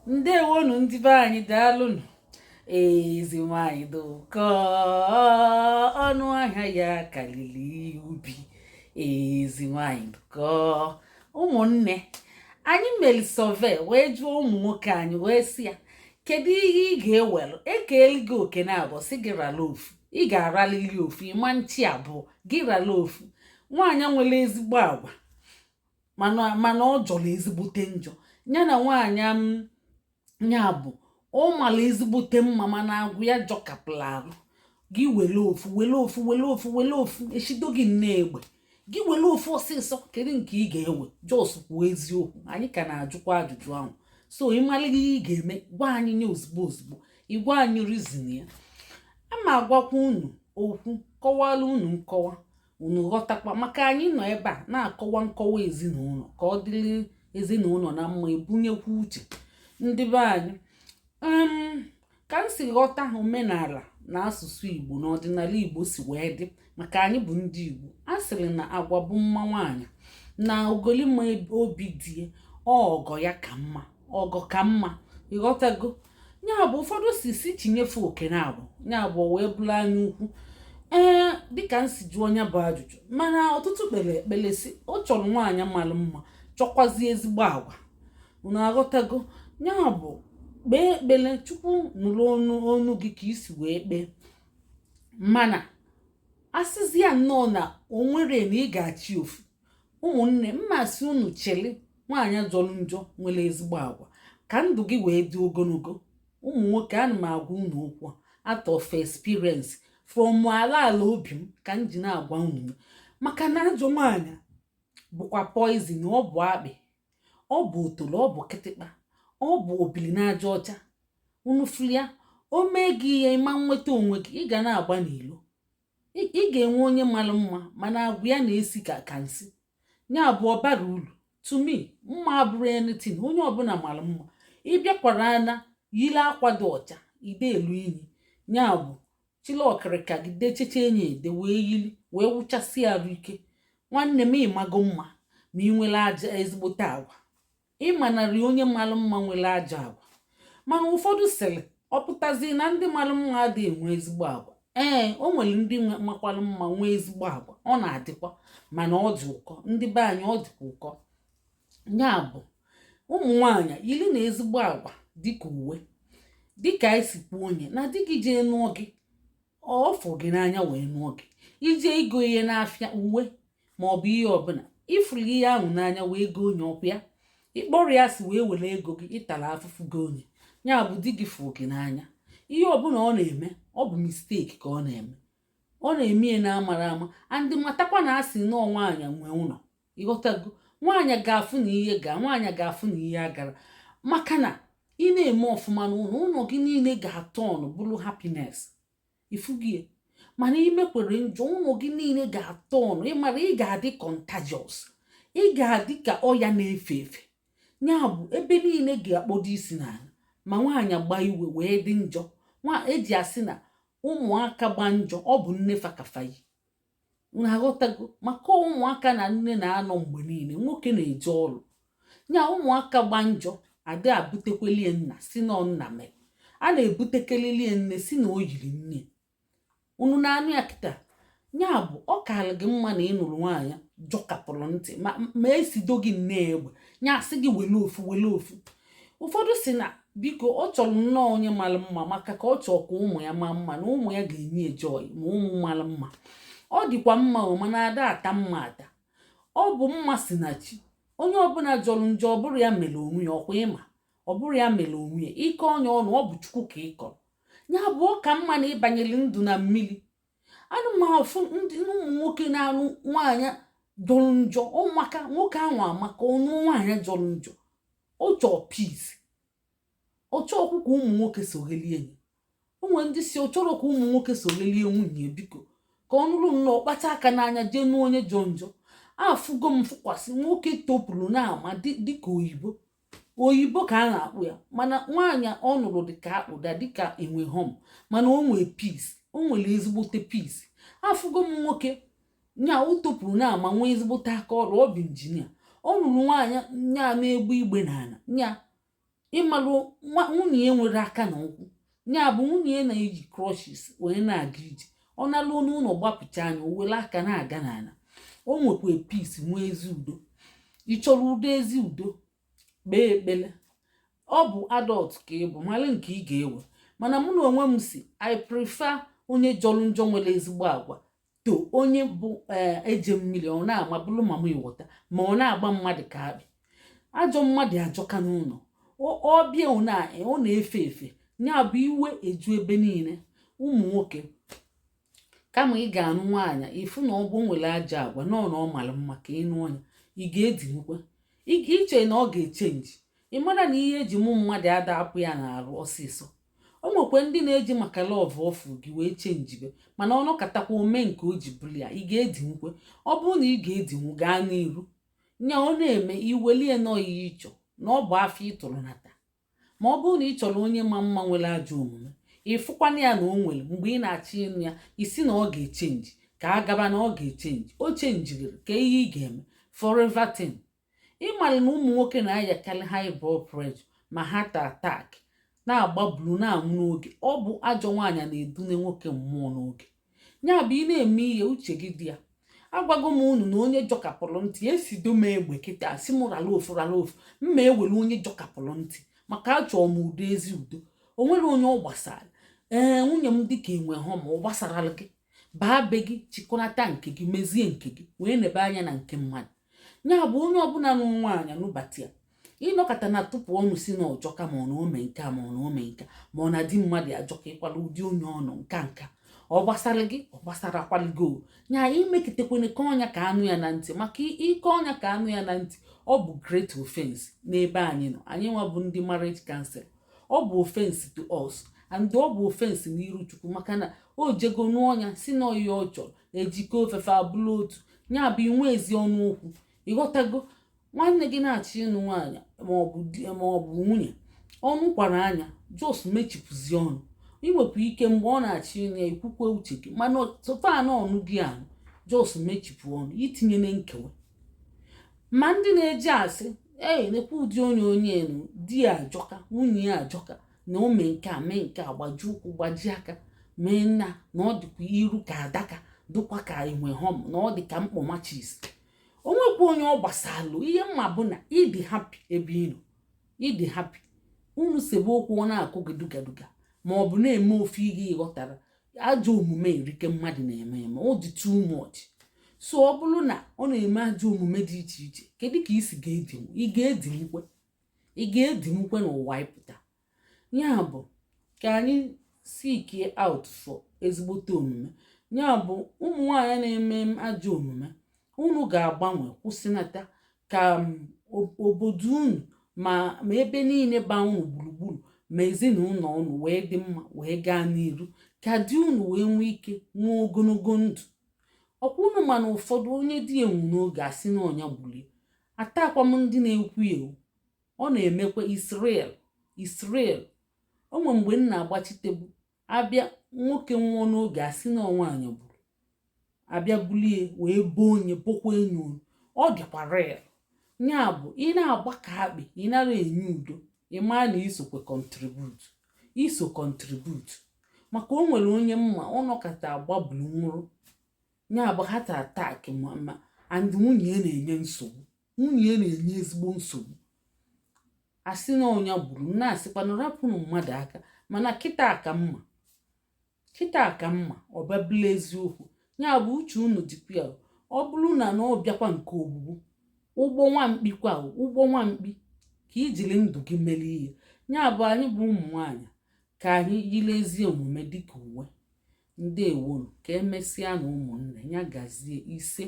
Ndewonu ndị be anyị, daalụnụ. Ezi nwanyị dị ụkọ, ọnụ ahịa ya karịrị ubi. Ezi nwanyị dị ụkọ. Ụmụnne anyị mere survey wee jụọ ụmụ nwoke anyị wee sị ya, kedu ihe ị ga-ewere ekeeli gị oke na abụọ, sị gị rala ofu? Ị ga-aralili ofu, ịma nchi abụọ, gị rala ofu. Nwaanyị nwere ezigbo agwa mana ọ jọrọ ezigbote njọ, ya na nwaanyị m ya bụ ọ mara ezigbote mma mana agwụ ya jọkapụrụ arụ, gị were ofu, were ofu, were ofu, were ofu, echido gị nne egbe, gị were ofu ọsịsọ. Kedu nke ị ga-ewe? Just kwuo eziokwu. Anyị ka na-ajụkwa ajụjụ ahụ, so ịmara ihe ị ga-eme, gwa anyị nye ozugbo ozugbo, ịgwa anyị reason ya. Ama agwakwa unu okwu, kọwara unu nkọwa, unu ghọtakwa, maka anyị nọ ebe a na-akọwa nkọwa ezinụlọ ka ọ dịrị ezinụlọ na mma. Ebunyekwa uche ndị be anyị ka m si ghọta omenala na asụsụ Igbo na ọdịnala Igbo si wee dị, maka anyị bụ ndị Igbo. A sịrị na agwa bụ mma nwaanyị na ogolima obi die ọgọ ya ka mma, ọgọ ka mma, ịghọtago? Ya bụ ụfọdụ si chinyefe oke na abụ ya bụ wee bụrụ anya ukwu. Ee, dịka m si jụọ onye bụ ajụjụ, mana ọtụtụ kpere ekpere si ọ chọrọ nwaanyị mara mma, chọkwazie ezigbo agwa. Unu aghọtago? Ya bụ kpee ekpere, Chukwu nụrụ onu onu gị ka isi wee kpee. Mana asịzi ya nnọọ na o nwere na ị ga-achị ofu, ụmụnne mmasị unu, chịrị nwaanyị jọrọ njọ nwere ezigbo agwa ka ndụ gị wee dị ogologo. Ụmụ nwoke, ana m agwa unu okwu out of experience, from ala ala obi m ka m ji na-agwa unu, maka na ajọ nwaanyị bụkwa poison. Ọ bụ akpị, ọ bụ otolo, ọ bụ kịtịkpa, ọ bụ obili n'aja ọcha. Unu fụlia o mee gị ihe, ịma nweta onwe gị, ị ga na-agba n'ilo. Ị ga-enwe onye mara mma mana agwa ya na-esi ka nsị. Ya bụ ọ bara uru. To me, mma abụrụ anything. Onye ọbụla mara mma, ịbịakwara ana yiri akwa dị ọcha, ide elu inyi, ya bụ chili ọkịrịka gị dechecha enyi ede wee yiri wee wụchasị arụ ike. Nwanne m, ịmago mma ma ị nwere aja ezigbote agwa, ịmanarị onye mara mma nwere ajọ agwa. Mana ụfọdụ sịrị ọ pụtazi na ndị mara mma adịghị enwe ezigbo agwa. Ee, o nwere ndị makwara mma nwee ezigbo agwa, ọ na-adịkwa, mana ọ dị ụkọ. Ndị be anyị, ọ dịkwa ụkọ. Ya bụ ụmụ nwanyị, yiri na ezigbo agwa dịka uwe, dịka anyị si kwuo, onye na di gị jee nụọ gị, ọ fụ gị n'anya wee nụọ gị. Ije igo ihe n'afịa, uwe maọbụ ihe ọbụla, ifuru ihe ahụ n'anya wee goo onye ọkwa ya, ịkpọrọ ya si wee were ego gị ịtara afụfụ goo onye. Ya bụ di gị fụ gị n'anya. Ihe ọbụla ọ na-eme, ọ bụ mistake ka ọ na-eme, ọ na-eme ya na-amara ama. Andị matakwa na asị nọọ nwaanyị nwee ụlọ, ịghọtago? Nwaanyị ga-afụ na ihe ga, nwaanyị ga-afụ na ihe agara, maka na ị na-eme ọfụma n'ụlọ, ụlọ gị niile ga-atọ ọnụ bụrụ happiness ifugie. Mana imekwere njọ, ụlọ gị niile ga-atọ ọnụ, ịmara ị ga-adị contagious, ị ga-adị ka ọya na-efe efe. Ya bụ ebe niile ga-akpọdo isi n'ala. Ma nwaanyị gba iwe wee dị njọ, nwa eji asị na ụmụaka gba njọ, ọ bụ nne fakafayi. Unu aghọtago? Maka ụmụaka na nne na-anọ mgbe niile, nwoke na-eje ọrụ. Ya ụmụaka gba njọ, ada abutekwelie nna si na nna mere, a na-ebutekelelie nne si na o yiri nne. Unu na-anụ ya kịta? Ya bụ ọ kaara gị mma na ị nụrụ nwaanyị jọkapụrụ ntị ma esido gị nne egbe, ya asị gị wele ofu, wele ofu. Ụfọdụ si na biko, ọ chọrọ nnọọ onye mara mma maka ka ọ chọọ ka ụmụ ya maa mma, na ụmụ ya ga-enye joy ma ụmụ mara mma. Ọ dịkwa mma o, mana ada ata mma ata. Ọ bụ mma si na chi. Onye ọbụla jọrọ njọ, ọ bụrụ ya mere onwe ya, ọkwa ịma ọ bụrụ ya mere onwe ya, ike ọnya ọnụ, ọ bụ Chukwu ka ị kọrọ. Ya bụ ọ ka mma na ịbanyere ndụ na mmiri. Anụ m afụ ndị ụmụ nwoke na-alụ nwaanyị jọrọ njọ, ụmụaka nwoke ahụ amaka ọnụ nwaanyị jọrọ njọ, ọ chọọ peace, ọ chọọkwu ka ụmụ nwoke soghelie ya. O nwere ndị si ọ chọrọ ka ụmụ nwoke soghelie nwunye, biko ka ọ nụrụ nnọọ kpacha aka n'anya jee nụọ onye jọ njọ. Afụgo m fụkwasị nwoke topụrụ na-ama dịka oyibo, oyibo ka a na-akpụ ya, mana nwaanyị ọ nụrụ dịka akpụda, dịka enwe hom, mana o nwee peace, o nwere ezigbote peace. Afụgo m nwoke nya o topụrụ na-ama, nwee ezigbote aka ọrụ, ọ bụ injinia, ọ nụrụ nwaanyị nya na-egbu igbe n'ala nya. Ịmalụ nwunye ya nwere aka na ụkwụ, ya bụ nwunye ya na-eji crutches wee na-aga ije. Ọ naluo n'ụlọ, gbapụcha anya, o were aka na-aga n'ala. O nwekwa peace, nwee ezi udo. Ị chọrọ udo, ezi udo, kpee ekpele. Ọ bụ adult ka ị bụ, mara nke ị ga-ewe. Mana mụ na onwe m si, I prefer onye jọrọ njọ nwere ezigbo agwa to onye bụ eje mmiri ọ na-ama bụrụ mama ịghọta ma ọ na-agba mmadụ ka akpị. Ajọ mmadụ ajọka n'ụlọ. Ọbịa ọ na-efe efe, ya bụ iwe eju ebe niile. Ụmụ nwoke, kama ị ga-anụ nwaanyị ịfụ na ọ bụ nwere ajọ agwa nọọ na ọ mara mma ka ị nụọ ya, ị ga-edinwukwa iche na ọ ga-echange. Ị mara na ihe eji mụ mmadụ ada apụ ya n'arụ ọsịsọ. O nwekwa ndị na-eji maka love ọfụ gị wee changebe, mana ọ nọkatakwa ome nke o ji bụrụ ya, ị ga-edinwukwe. Ọ bụrụ na ị ga-edinwu, gaa n'iru nya. Ọ na-eme iwelie nọọ ihe ịchọ na ọ bụ afọ ịtụrụ nata. Ma ọ bụrụ na ị chọrọ onye ma mma nwere ajọ omume, ịfụkwana ya na o nwere mgbe ị na-achọ ịnụ ya, isi na ọ ga-echange, ka a gaba na ọ ga-echange, o changegiri, ka ihe ị ga-eme forever thing. Ịmara na ụmụ nwoke na-ayakarị high blood pressure ma heart attack, na-agbabulu, na-anwụ n'oge. Ọ bụ ajọ nwaanyị na-edune nwoke mmụọ n'oge. Ya bụ, ị na-eme ihe, uche gị dị ya. Agwago m unu na onye jọkapụrụ ntị esido m egbe kịta, si m rala ofu, rala ofu, mma ewere onye jọkapụrụ ntị, maka achọrọ m udo, ezi udo. O nwere onye ọ gbasara? Ee, nwunye m dịka enwe hụ ma ọ gbasara gị, baa be gị, chịkọnata nke gị, mezie nke gị, wee nebe anya na nke mmadụ. Ya bụ, onye ọbụla nụ nwaanyị nụbata ya, ịnọkọta na tụpụ ọnụ si na ọjọka, ma ọ na ome nke a, ma ọ na ome nke, ma ọ na di mmadụ ajọka, ịkwala ụdị onye ọnụ nka nka, ọ gbasara gị? Ọ gbasara akwaligo nya imekitekwana ka ọnya ka anụ ya na ntị, maka ike ọnya ka anụ ya na ntị. Ọ bụ great offense n'ebe anyị nọ. Anyị nwa bụ ndị marriage counsel, ọ bụ offense to us and ọ bụ offense n'iru Chukwu, maka na o jego n'ọnya si na ihe ọ chọrọ ejikọ ofefe abụla otu. Ya bụ, inwe ezi ọnụ okwu. Ịghọtago? Nwanne gị na-achọ ịnụ nwaanyị maọbụ di maọbụ nwunye, ọnụ kwara anya, just mechipụzi ọnụ. Inwekwa ike mgbe ọ na-achọ ịnụ ya, ikwukwe uche gị, mana tupu na ọnụ gị anụ, just mechipụ ọnụ, itinye na nkewa. Ma ndị na-eji asị ee, nekwa ụdị onye onye enu, di ya ajọka, nwunye ya ajọka, na o mee nke a, mee nke a, gbaji ụkwụ, gbaji aka, mee nna na ọ dịkwa iru ka adaka, dịkwa ka enwe họm, na ọ dị ka mkpọ matches. O nwekwa onye ọ gbasalụ? Ihe mma bụ na ịdị happy ebe ị nọ, ịdị happy. Unu sebe okwu, ọ na-akụ gị duga duga, ma ọ bụ na-eme ofe ihe. Ịghọtara? Ajọ omume erike mmadụ na-eme eme, ọ dị too much. So ọ bụrụ na ọ na-eme ajọ omume dị iche iche, kedu ka isi ga-edinwu? Ị ga-edinwukwe? Ị ga-edinwukwe n'ụwa ịpụta? Ya bụ, ka anyị seek out for ezigbote omume. Ya bụ, ụmụ nwanyị na-eme ajọ omume, unu ga-agbanwe, kwụsịnata, ka obodo unu ma ebe niile baa unu gburugburu, ma ezinụlọ unu wee dị mma, wee gaa n'iru, ka di unu wee nwee ike nwee ogologo ndụ. Ọkwa unu, mana ụfọdụ onye di enwu n'oge, asị na ọnya gbulie. Atakwa m ndị na-ekwu ewu, ọ na-emekwa Israel Israel. O nwe mgbe m na-agbachitebu abịa, nwoke nwụọ n'oge, asị na nwaanyị gburu, abịa bulie wee boo onye bokwa enyi unu. Ọ dịkwa real. Ya bụ, ị na-agba ka akpị, ị nara enye udo, ị maa na isokwe contribute, iso contribute, maka o nwere onye mma ọ nọkọta agbabulu nwụrụ. Ya bụ heart attack ma and nwunye ya na-enye nsogbu, nwunye ya na-enye ezigbo nsogbu, asị na ọnya gburu. M na-asịkwana rapụnụ mmadụ aka, mana kịta ka mma, kịta ka mma. Ọ babụla eziokwu. Ya bụ, uche unu dịkwa ya. Ọ bụrụ na na ọ bịakwa nke ogbugbu ụgbọ nwamkpi kwa, ụgbọ nwamkpi, ka ijiri ndụ gị mere ihe. Ya bụ, anyị bụ ụmụ nwanyị, ka anyị yiri ezi omume dịka uwe. Ndewonu, ka emesịa na ụmụnne ya gazie. Ise.